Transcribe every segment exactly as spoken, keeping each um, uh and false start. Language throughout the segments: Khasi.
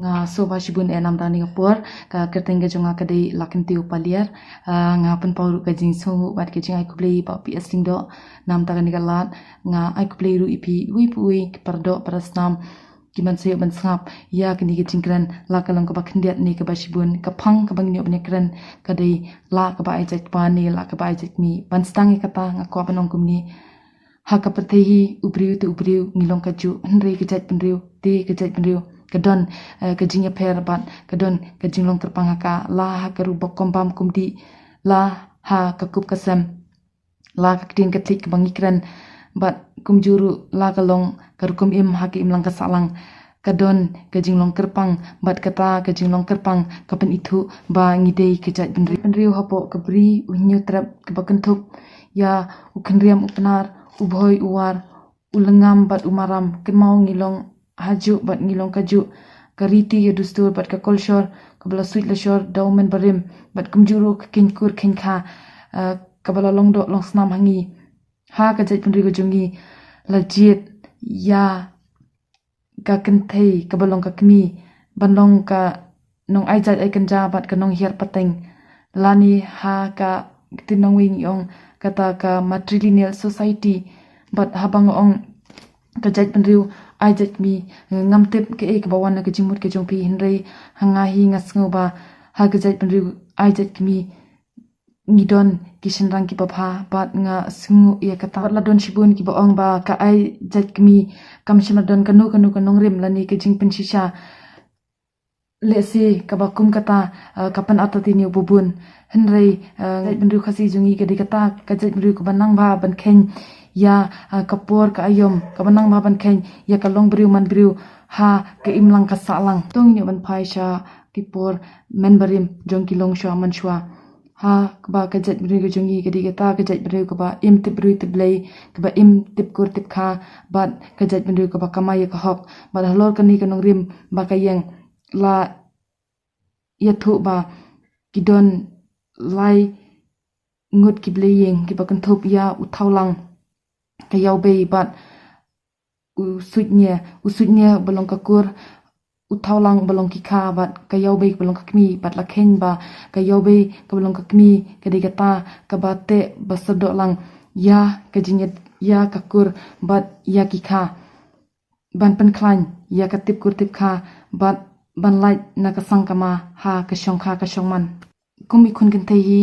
Nga sngewbha shibun eh namar kane ka por. Ka kyrteng ka jong nga ka dei Lakentiew Paliar. Ah, nga pynpaw ruh ka jingsngewnguh bad ka jingai khublei ba P S Lyngdoh namar kane ka lad. Nga ai khublei ruh ïa phi uwei pa uwei ki paradoh parasnam ki ban sa ïoh ban sngap ïa kane ka jingkren, la ka long kaba khyndiat ne kaba shibun. Ka phang kaba ngin ïoh ban ïakren ka dei la kaba ai jait kpa ne la kaba ai jait kmie. Ban sdang ïa kata nga kwah ban ong kumne. Ha ka pyrthei hi u briew te u briew ngi long kajuh, hynrei ka jaitbynriew te ka jaitbynriew ka don, eh, ka jingïapher bad ka don ka jinglong kyrpang ha ka, la ha ka rukom bam kum dih, la ha ka kup ka sem, la ka ktien ka tlieh kaba ngi kren, bad kumjuh ruh la ka long ka rukom im ha ka imlang ka sahlang. Ka don ka jinglong kyrpang, bad kata ka jinglong kyrpang ka pynithuh ba ngi dei ka jaitbynriew. Bynriew hapoh ka Bri U Hynñiewtrep kaba kynthup ïa U Khynriam U Pnar, U Bhoi U War, U Lyngngam bad U Maram. Kynmaw ngi long hajuh bad ngi long kajuh. Ka riti ka dustur bad ka kolshor kaba la suit la shor da u men barim, bad kumjuh ruh ka kheiñ kur kheiñ kha, eh, kaba la long doh long snam ha ngi. Ha ka jaitbynriew ka jong ngi la jied ïa ka kynthei kaba long ka kmie ban long ka nong ai jait ai kynja bad ka nong hiar pateng, lane ha ka ktien nongwei ngi ong kata ka matrilineal society. Bad haba nga ong ka jaitbynriew ai jait kmie, ngam tip kaei kaba wan na ka jingmut ka jong phi, hynrei ha nga hi nga sngew ba ha ka jaitbynriew ai jait kmie ngi don ki shynrang kiba bha, bad nga sngewnguh ïa kata. Bad la don shibun kiba ong ba ka ai jait kmie kam shym la don kano kano ka nongrim lane ka jingpynshisha lehse kaba kum kata, eh, ka pynartatien ïa uba bun. Hynrei, eh, jaitbynriew Khasi jong ngi ka dei kata ka jaitbynriew kaba nang bha ban kheiñ ïa, eh, ka por ka aïom, kaba nang bha ban kheiñ ïa ka long briew man briew ha ka imlang ka sahlang. To ngin ïoh ban phai sha ki por men barim jong ki longshuwa manshuwa. Ha kaba ka jaitbynriew ka jong ngi ka dei kata ka jaitbynriew kaba im tip briew tip Blei, kaba im tip kur tip kha, bad ka jaitbynriew kaba kamai ïa ka hok. Bad halor kane ka nongrim ba ka ïeng, la ïathuh ba ki don lai ngut ki blei ïing kiba kynthup ïa u Thawlang, ka Ïawbei bad u Suitñia. U Suitñia ba long ka kur, u Thawlang ba long ki kha, bad ka Ïawbei ba long ka kmie. Bad la kheiñ ba ka Ïawbei kaba long ka kmie ka dei kata kaba teh ba syrdoh lang ïa ka jingïa, ïa ka kur bad ïa ki kha, ban pynkhlaiñ ïa ka tip kur tip kha, bad ban lait na ka sangkama ha ka shongkha ka shongman. Kum i khun kynthei hi,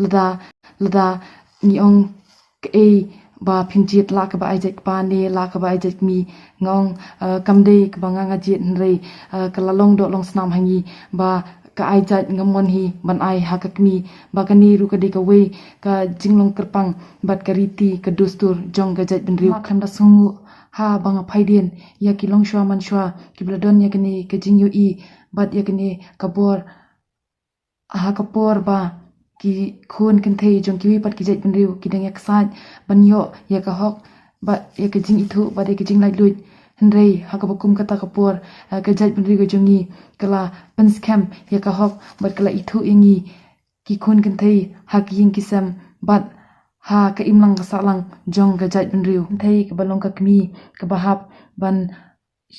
lada, lada ngi ong kaei ba phin jied, la kaba ai jait kpa ne la kaba ai jait kmie, nga ong, eh, kam dei kaba nga nga jied, hynrei, eh, ka la long doh long snam ha ngi ba ka ai jait, nga mon hi ban ai ha ka kmie, ba kane ruh ka dei kawei ka jinglong kyrpang bad ka riti ka dustur jong ka jaitbynriew. Nga khlem da sngewnguh haba nga phaidien ïa ki longshuwa manshuwa kiba la don ïa kane ka jingïohi bad ïa kane ka bor, ha ka por ba ki khun kynthei jong kiwei pat ki jaitbynriew ki dang ïaksaid ban ïoh ïa ka hok bad ïa ka jingithuh bad ïa ka jinglaitluid. Hynrei ha kaba kum kata ka por, eh, ka jaitbynriew ka jong ngi ka la pynskhem ïa ka hok bad ka la ithuh ïa ngi ki khun kynthei ha ki ïing ki sem bad ha ka imlang ka sahlang jong ka jaitbynriew. Kynthei kaba long ka kmie kaba hap ban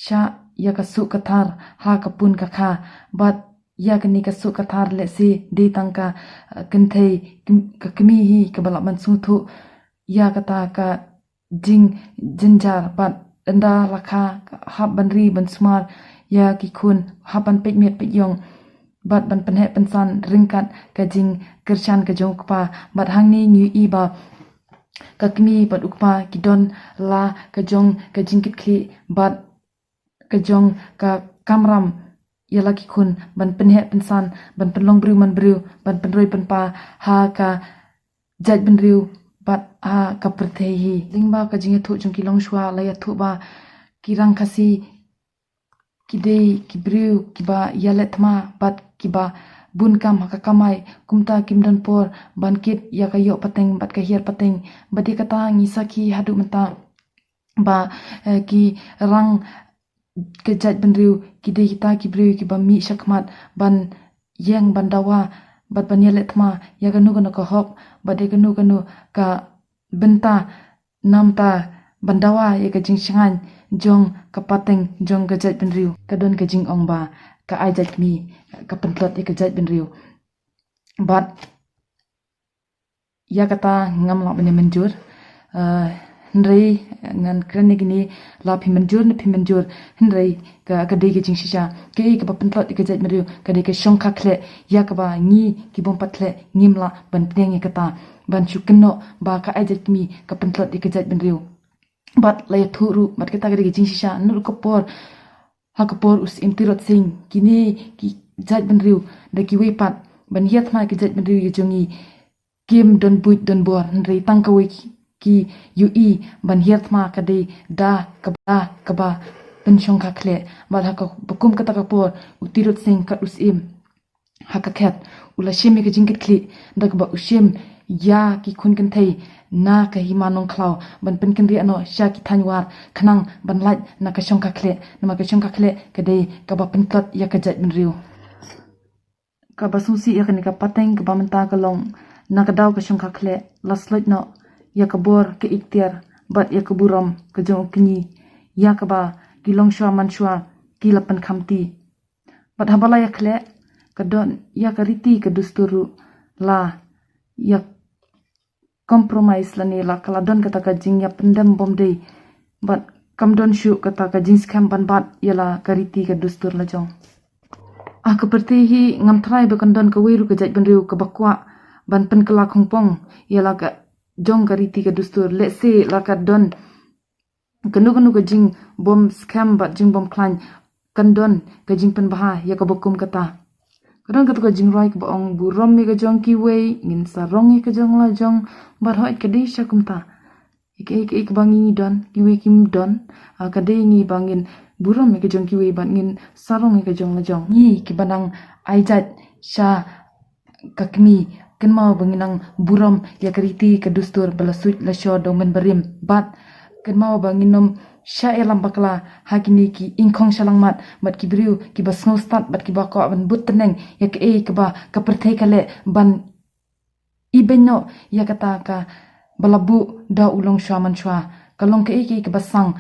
shah ïa ka suk ka thar ha ka pun ka kha, bad ïa kane ka suk ka thar lehse dei tang ka, eh, kynthei, km-, ka kmie hi kaba lah ban sngewthuh ïa kata ka jingjynjar, bad ynda la kha hap ban ri ban sumar ïa ki khun, hap ban peit miat peit ïong bad ban pynheh pynsan ryngkat ka jingkyrshan ka jong u kpa. Bad hangne ngi ïohi ba ka kmie bad u kpa ki don la ka jong ka jingkitkhlieh bad ka jong ka kamram ïa la ki khun ban pynheh pynsan, ban pynlong briew man briew, ban pynroi pynpa ha ka jaitbynriew bad ha ka pyrthei hi. Lyngba ka jingïathuh jong ki longshuwa la ïathuh ba ki rang Khasi ki dei ki briew kiba ïaleh thma bad kiba bun kam ha ka kamai, kumta kim don por ban kit ïa ka ïoh pateng bad ka hiar pateng. Bad ïa kata ngi sakhi haduh mynta ba, eh, ki rang ka jaitbynriew ki dei kita ki briew kiba mih shakhmat ban ïeng ban dawa bad ban ïaleh thma ïa kano kano ka hok bad ïa kano kano ka bynta, namar ban dawa ïa ka jingshngaiñ jong ka pateng jong ka jaitbynriew. Ka don ka jingong ba ka ai jait kmie ka pyntlot ïa ka jaitbynriew. Bad ïa kata ngam lah ban ïa mynjur. Uh, hynrei ngan kren ïa kine, la phi mynjur ne phi mynjur, hynrei ka, ka dei ka jingshisha. Kaei kaba pyntlot ïa ka jaitbynriew ka dei ka shongkha khleh, ïa kaba ngi ki bym pat khleh ngim lah ban pdiang ïa kata, ban shu kynnoh ba ka ai jait kmie ka pyntlot ïa ka jaitbynriew. Bad la ïathuh ruh, bad kata ka dei ka jingshisha. Naduh ka por, ha ka por u Syiem Tirot Sing, kine ki jaitbynriew da kiwei pat ban hiar thma ïa ka jaitbynriew ïa jong ngi kim don buit don bor, hynrei tang kawei ki, ki ïohi ban hiar thma ka dei da kaba, da kaba pynshongkha khleh. Bad ha kaba kum kata ka por u Tirot Sing kat u Syiem ha ka khet u la shim ïa ka jingkitkhlieh da kaba u shim ïa ki khun kynthei na ka Hima Nongkhlaw ban pynkynriah noh sha ki thaiñ War khnang ban lait na ka shongkha khleh, namar ka shongkha khleh ka dei kaba pyntlot ïa ka jaitbynriew. Kaba sngewsih ïa kane ka pateng kaba mynta ka long, na ka daw ka shongkha khleh la sloit noh ïa ka bor, ka iktiar bad ïa ka burom ka jong u kñi, ïa kaba ki longshuwa manshuwa ki la pynkhamti. Bad haba la ïakhleh, ka don ïa ka riti ka dustur ruh la ïa compromise lane la ka la don kata ka jingïapyndem bymdei. Bad kam don shuh kata ka jingskhem ban bat ïa la ka riti ka dustur la jong. Ah, ka pyrthei hi ngam tharai ba kan don kawei ruh ka jaitbynriew kaba kwah ban pynkylla khongpong ïa la ka jong ka riti ka dustur. Lehse la ka don kano kano ka jingbymskhem bad jingbymkhlaiñ, kan don ka jingpynbha ïa kaba kum kata. Ka don kata ka jingrwai kaba ong, burom ïa ka jong kiwei, ngin sarong ïa ka jong la jong. Bad hooid, ka dei sha kumta. Ïa kaei kaei kaba ngi don, kiwei kim don, ah, ka dei ngi ba ngin burom ïa ka jong kiwei bad ngin sarong ïa ka jong la jong. Ngi kiba nang ai jait sha ka kmie, kynmaw ba ngin nang burom ïa ka riti ka dustur ba la suit la shor da u mynbarim. Bad kynmaw ba ngin ym shah ïalam bakla ha kine ki ingkhong shalangmat bad ki briew kiba sngewstad bad kiba kwah ban bud tneng ïa kaei kaba ka pyrthei ka leh ban ibeiñ noh ïa kata kaba la buh da u longshuwa manshuwa. Ka long kaei kaei kaba sang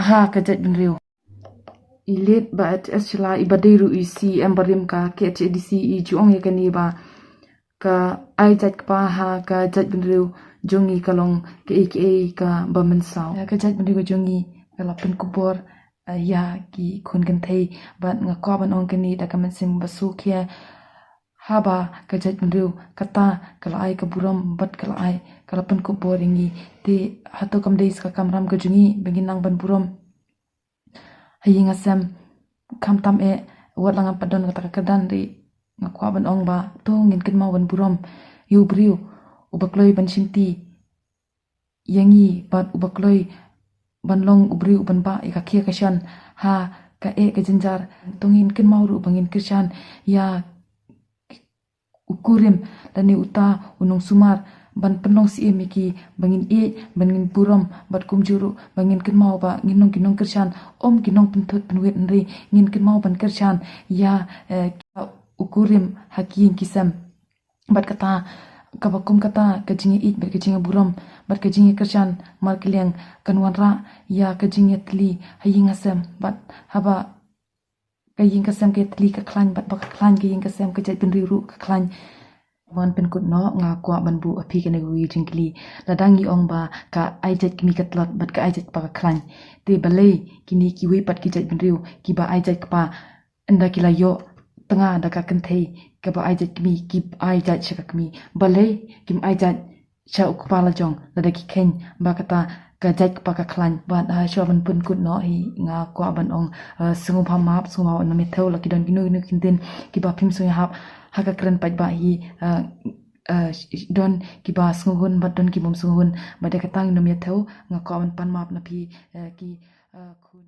ha ka jaitbynriew. I leit Bah H S Shylla, iba dei ruh i C E M barim ka K H A D C, i ju ong ïa kane ba ka ai jait kpa ha ka jaitbynriew jong ngi ka long kaei kaei kaba mynsaw. Ka jaitbynriew ka jong ngi ka la pynkup bor, eh, ïa ki khun kynthei, bad nga kwah ban ong kane da ka mynsiem ba sngewkhia. Haba ka jaitbynriew kata ka la ai ka burom bad ka la ai, ka la pynkup bor ïa ngi, te hato kam dei sa ka kamram ka jong ngi ba ngin nang ban burom ha ïing ha sem? Khamtam eh, wat la ngam pat don kata ka kyrdan ruh, nga kwah ban ong ba to ngin kynmaw ban burom ïa u briew uba kloi ban shimti ïa ngi bad uba kloi ban long u briew uban bah ïa ka khia ka shan ha kaei ka jynjar. To ngin kynmaw ruh ba ngin kyrshan ïa u kurim lane uta u nongsumar ban pynlong syiem ïa ki, ba ngin ïeit, ba ngin burom, bad kumjuh ruh ba ngin kynmaw ba ngin long ki nongkyrshan, ym ki nongpynthut pynwit, hynrei ngin kynmaw ban kyrshan ïa, eh, u kurim ha ki ïing ki sem. Bad kata, kaba kum kata ka jingïeit bad ka jingïaburom bad ka jingïakyrshan markylliang kan wanrah ïa ka jingïatylli ha ïing ha sem, bad haba ka ïing ka sem ka ïatylli ka khlaiñ, bad ba ka khlaiñ ka ïing ka sem, ka jaitbynriew ruh ka khlaiñ. Ban pynkut noh, nga kwah ban buh ha phi kane kawei ka jingkylli. Lada ngi ong ba ka ai jait kmie ka tlot bad ka ai jait kpa ka khlaiñ, te balei kine kiwei pat ki jaitbynriew kiba ai jait kpa, ynda ki la ïoh tnga da ka kynthei kaba ai jait kmie, ki ai jait sha ka kmie? Balei kim ai jait sha u kpa la jong, lada ki kheiñ ba kata ka jait kpa ka khlaiñ? Bad, ah, shuwa ban pynkut noh hi, nga kwah ban ong, ah, sngewbha map, sngewbha ban ym ïathew, la ki don kino kino ki ktien kiba phim sngewbha ha ka kren paidbah hi, ah, ah, don kiba sngewhun bad don ki bym sngewhun, bad ïa kata ngin ym ïathew. Nga kwah ban pan map na phi, ah, ki, ah, khun.